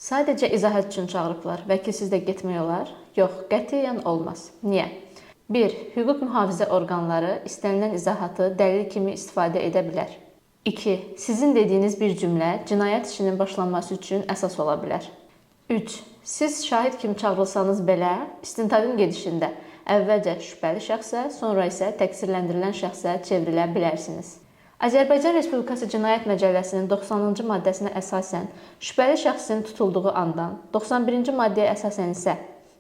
Sadəcə izahat üçün çağırıblar. Vəkilsiz də getmək olar? Yox, qətiyyən olmaz. Niyə? 1. Hüquq mühafizə orqanları istənilən izahatı dəlil kimi istifadə edə bilər. 2. Sizin dediyiniz bir cümlə cinayət işinin başlanması üçün əsas ola bilər. 3. Siz şahid kimi çağırılsanız belə, istintaqın gedişində əvvəlcə şübhəli şəxsə, sonra isə təqsirləndirilən şəxsə çevrilə bilərsiniz. Azərbaycan Respublikası Cinayət Məcəlləsinin 90-cı maddəsinə əsasən şübhəli şəxsin tutulduğu andan, 91-ci maddəyə əsasən isə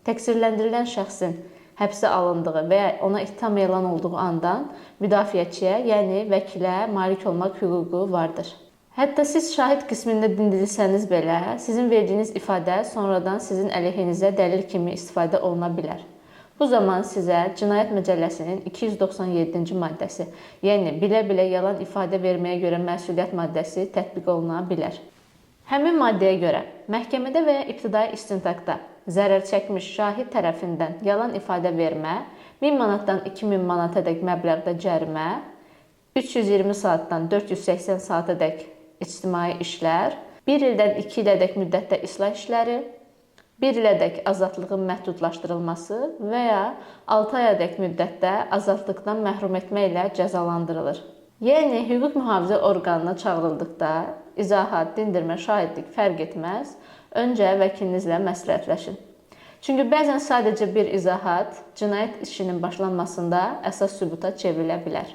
təqsirləndirilən şəxsin həbsə alındığı və ya ona ittiham elan olduğu andan müdafiəçiyə, yəni vəkilə malik olmaq hüququ vardır. Hətta siz şahid qismində dindirilsəniz belə, sizin verdiyiniz ifadə sonradan sizin əleyhinizə dəlil kimi istifadə oluna bilər. Bu zaman sizə Cinayət Məcəlləsinin 297-ci maddəsi, yəni bilə-bilə yalan ifadə verməyə görə məsuliyyət maddəsi tətbiq oluna bilər. Həmin maddəyə görə məhkəmədə və ya ibtidai istintaqda zərər çəkmiş şahid tərəfindən yalan ifadə vermə 1000 manatdan 2000 manatadək məbləğdə cərimə, 320 saatdan 480 saatadək ictimai işlər, 1 ildən 2 ilədək müddətdə islah işləri, 1 ilədək azadlığın məhdudlaşdırılması və ya 6 ayadək müddətdə azadlıqdan məhrum etmə ilə cəzalandırılır. Yəni hüquq mühafizə orqanına çağırıldıqda izahat, dindirmə, şahidlik fərq etməz, öncə vəkilinizlə məsləhətləşin. Çünki bəzən sadəcə bir izahat cinayət işinin başlanmasında əsas sübuta çevrilə bilər.